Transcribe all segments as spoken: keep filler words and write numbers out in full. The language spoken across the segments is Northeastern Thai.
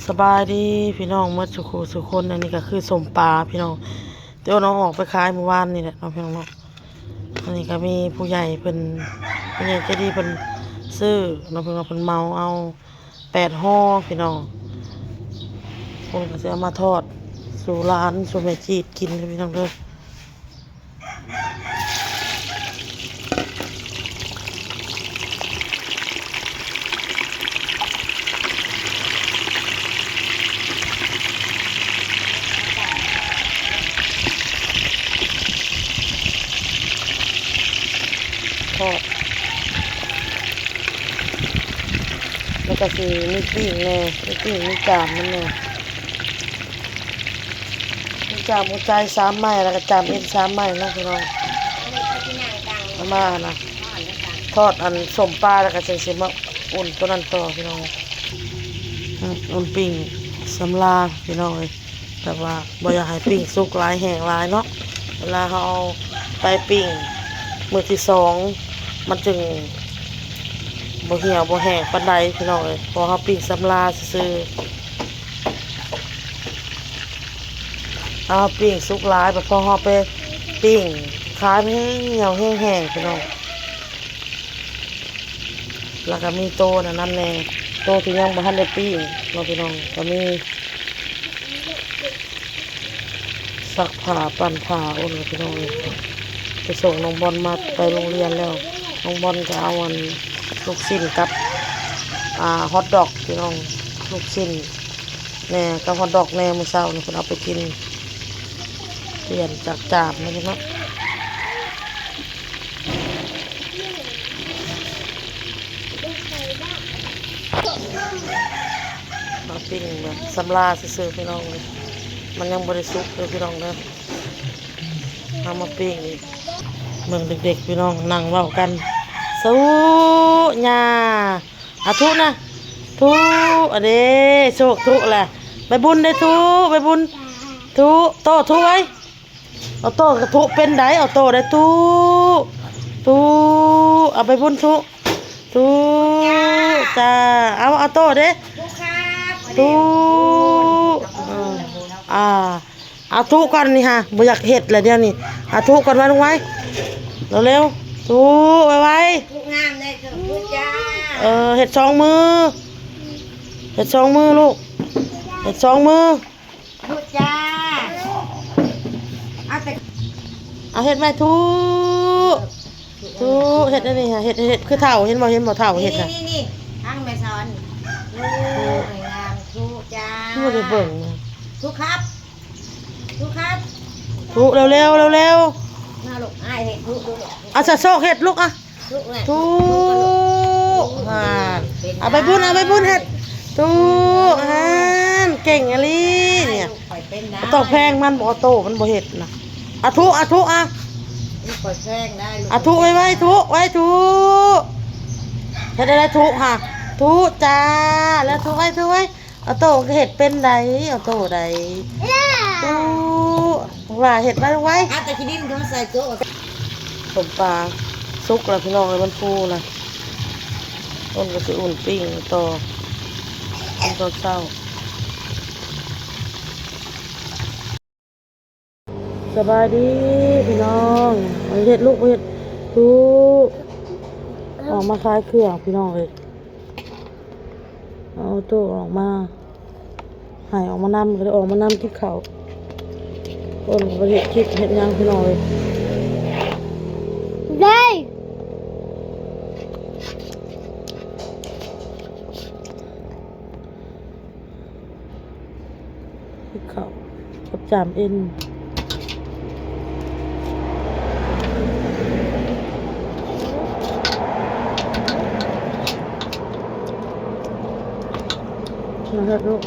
สบายดีพี่น้องหมดสุขสุขคน อันนี้ก็คือส้มปลาพี่น้อง เดี๋ยวน้องออกไปขายเมื่อวานนี่แหละเนาะพี่น้องเนาะ อันนี้ก็มีผู้ใหญ่เพิ่น ผู้ใหญ่ใจดีเพิ่นซื้อเนาะพี่น้อง เพิ่นเหมาเอาแปดห่อพี่น้อง เพิ่นก็สิเอามาทอดสู่หลานสู่แม่จีดกินเด้อพี่น้องเด้อ ทอด แล้วก็สิมีปิ้งแหน่ มีปิ้ง มีจามมันแหน่ มีจามหัวใจสามไม้แล้วก็จามเอ็นสามไม้เนาะพี่น้อง เอามานะ ทอดอันส้มปลาแล้วก็จั่งสิมาอุ่นตัวนั้นต่อพี่น้อง อืม อุ่นปิ้งสำลาพี่น้องเอ้ย แต่ว่าบ่อยากให้ปิ้งสุกหลายแห้งหลายเนาะ เวลาเฮาเอาไปปิ้งมื้อที่สอง มันจึงบ่เหี่ยวบ่แห้งปานใดพี่น้องเอ้ย เพราะเฮาปิ้งสำลาซื่อๆ เอาปิ้งสุกหลาย บัดพอเฮาไปปิ้งขายมันแห้งเหี่ยวแห้งแห้งพี่น้อง แล้วก็มีโตนั่นนำแหน่ โตที่ยังบ่ทันได้ปิ้งเนาะพี่น้อง ก็มีซักผ้า ปั่นผ้า โอ้ยพี่น้องเอ้ย ไปส่งน้องบอลมาไปโรงเรียนแล้ว น้องบอลก็เอาอันลูกชิ้นกับ อ่า ฮอทดอกพี่น้อง ลูกชิ้นแหน่กับฮอทดอกแหน่ มื้อเช้านี่เพิ่นเอาไปกิน เปลี่ยนจากจามนะพี่น้อง มาปิ้งแบบสำลาซื่อๆพี่น้องเลย มันยังบ่ได้สุกเลยพี่น้องเด้อ เอามาปิ้งอีก เบิ่งเด็กๆพี่น้องนั่งเว้ากัน สู้ย่า อาทุนะ ทุ อันนี้โชคทุแหละ ใบบุญได้ทุ ใบบุญ ทุ โตทุไว้ เอาโตกระทุเป็นได เอาโตได้ทุ ทุ เอาใบบุญทุ ทุ จ้า เอา เอาโตเด้ ทุครับ ทุ เออ อ่า เอาทุก่อนนี่ฮะ บ่อยากเฮ็ดแล้วเดี๋ยวนี้ เอาทุก่อนไว้ลงไว้ เร็วๆ ทุไวๆ ทุงามเลยเถอะทุจ้า เออ เฮ็ดสองมือ เฮ็ดสองมือลูก เฮ็ดสองมือ ทุจ้า เอาแต่ เอาเฮ็ดไหมทุ ทุ เฮ็ดอันนี้ฮะ เฮ็ด เฮ็ดคือเฒ่า เห็นบ่ เห็นบ่เฒ่าเฮ็ด นี่ น่ะ นี่ นี่ ทางแม่สอน ทุงาม ทุจ้า บ่ได้เบิ่งนะ ทุครับ ทุครับ ทุเร็วๆ เร็วๆ มาลูก อ้ายเฮ็ดทุ ทุลูก เอาสะโซกเฮ็ดลูกอะ ทุแหละ ทุ ทุ ทุ อ่า เป็น เอาใบบุญ ได้ เอาใบบุญเฮ็ด ทุ อ่าน เก่งอะลีเนี่ย ลูกไปเป็นได้ ต้องแพงมันบ่ ออโต้มันบ่เฮ็ดนะ อะทุ อะทุ อะ ลูกไปแพงได้ ลูก อะทุ ไวๆ ทุ ไว ทุ เฮ็ดได้ทุฮะ ทุจ้า แล้วทุ ไว ทุ ไว ออโต้ก็เฮ็ดเป็นได ออโต้ได ตู้ ว่าเฮ็ดไว้ไว้ อาจจะขี้ดินเขาใส่โจ๊ก ส้มปลาสุกแล้วพี่น้องเอ้ย มันฟูนะ ต้นก็สิอุ่นปิ้งต่อ กินตอนเช้า สบายดีพี่น้อง มาเฮ็ดลูก มาเฮ็ด ทุ ออกมาขายเครื่องพี่น้องเอ้ย เอาโตออกมา ให้ออกมานำ ก็ได้ออกมานำกินข้าว คนก็บ่ได้เฮ็ดคลิปเฮ็ดหยังพี่น้องเอ้ย ได้ กินข้าวกับจามเอ็น นะครับลูก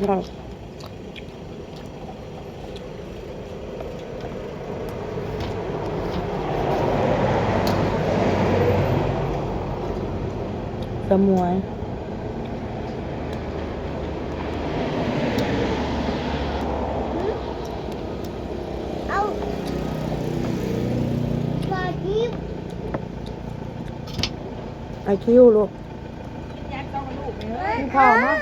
ครับ สมวย เอา ไอคิวลูก กินข้าวนะ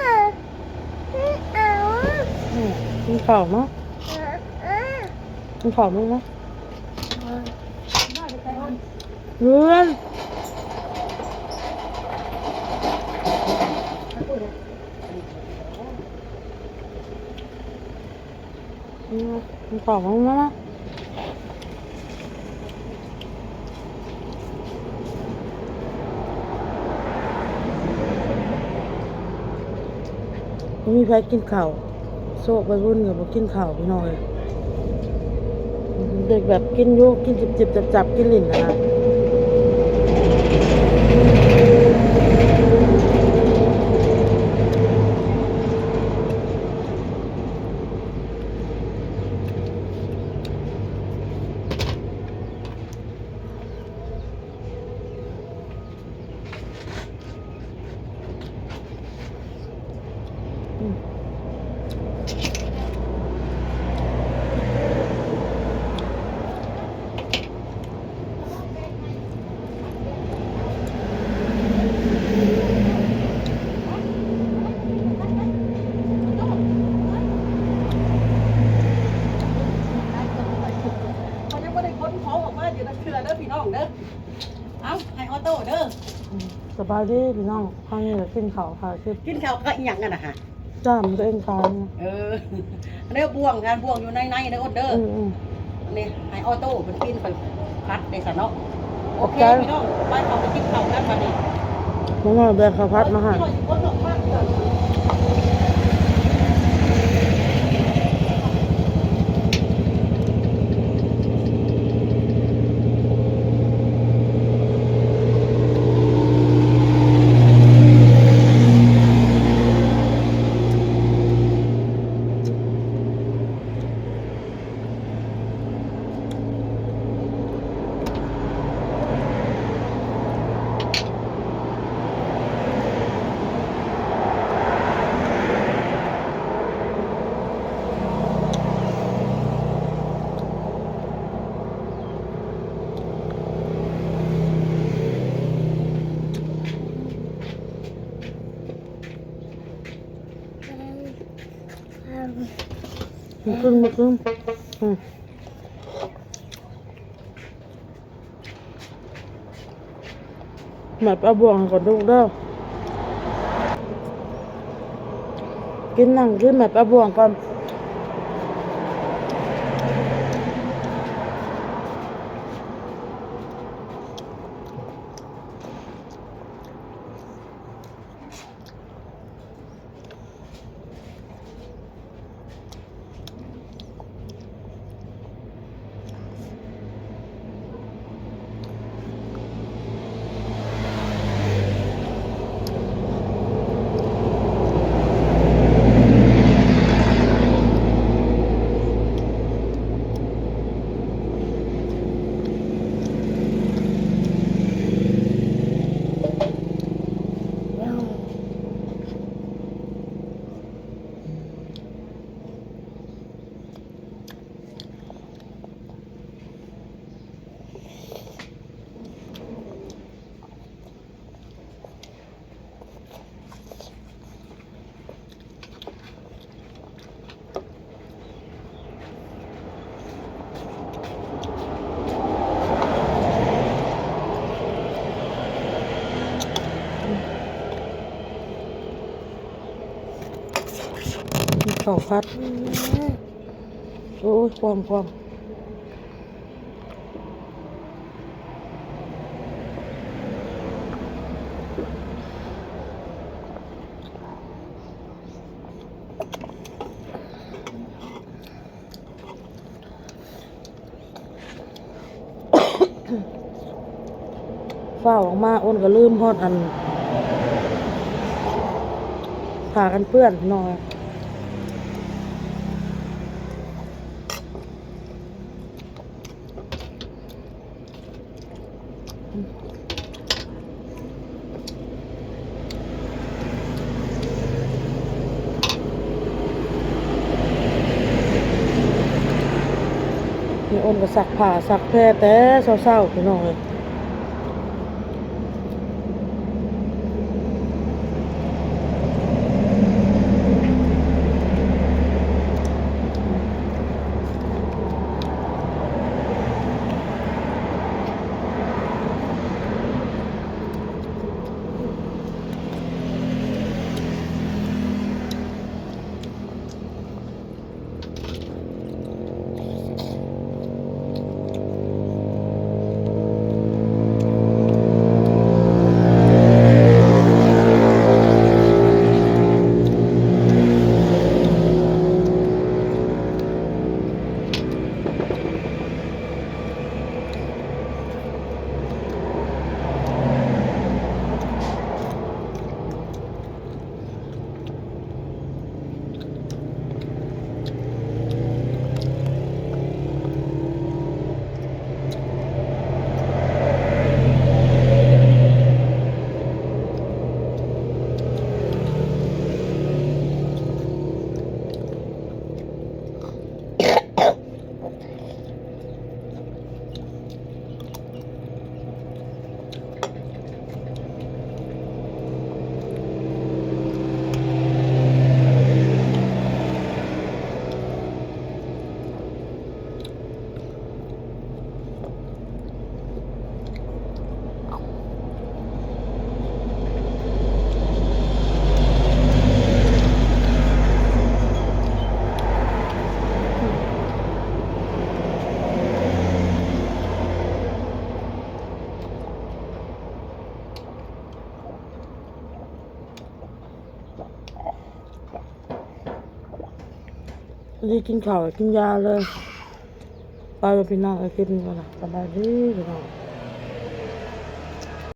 อืม กินข้าวนะ กินข้าวลูกนะ เพื่อน อืม กินข้าวลูกนะ บ่มีไผกินข้าว โซกวัยรุ่นก็บ่กินข้าวพี่น้องเอ้ย เด็กแบบกินอยู่ กินจิบๆ จับๆ กินหลิ้นนะ อืม เขายังบ่ได้ขนของออกมาอยู่จักเทื่อเด้อพี่น้องเด้อ เอ้า ให้ออโต้เด้อ อืม สบายดีพี่น้อง ครั้งนี้ก็กินข้าวค่ะ กินข้าวกับอิหยังกันนะคะ จ้ามตัวเองตาย เออ อันนี้บ่วง งานบ่วงอยู่ในในเด้ออ้นเด้อ อืมอืม นี่ให้ออโต้เป็นปิ้นไปพัดในสะเนาะ โอเค ขอบใจ พี่น้อง ไปเขาไปกินข้าวกันบัดนี้ น้องน้อยแบกข้าวผัดมาให้ พี่น้องอยู่คนนอกบ้านเด้อ มาขึ้น มาขึ้น อืม แม่ไปเอาบ่วงก่อนลูกเด้อ กินนั่งกิน แม่ไปเอาบ่วงก่อน ข้าวผัด โอ้ย ความ ความ ฟ้าวออกมา อ้นก็ลืมฮอดอัน ผ้ากันเปื้อนหน่อย นี่อ้นก็ซักผ้าซักแพรแต่เช้าๆ พี่น้องเอ้ย นี่กินข้าวกินยาเลย ไปแล้วพี่น้อง เอาคลิปนี้ก่อนนะ สบายดีพี่น้อง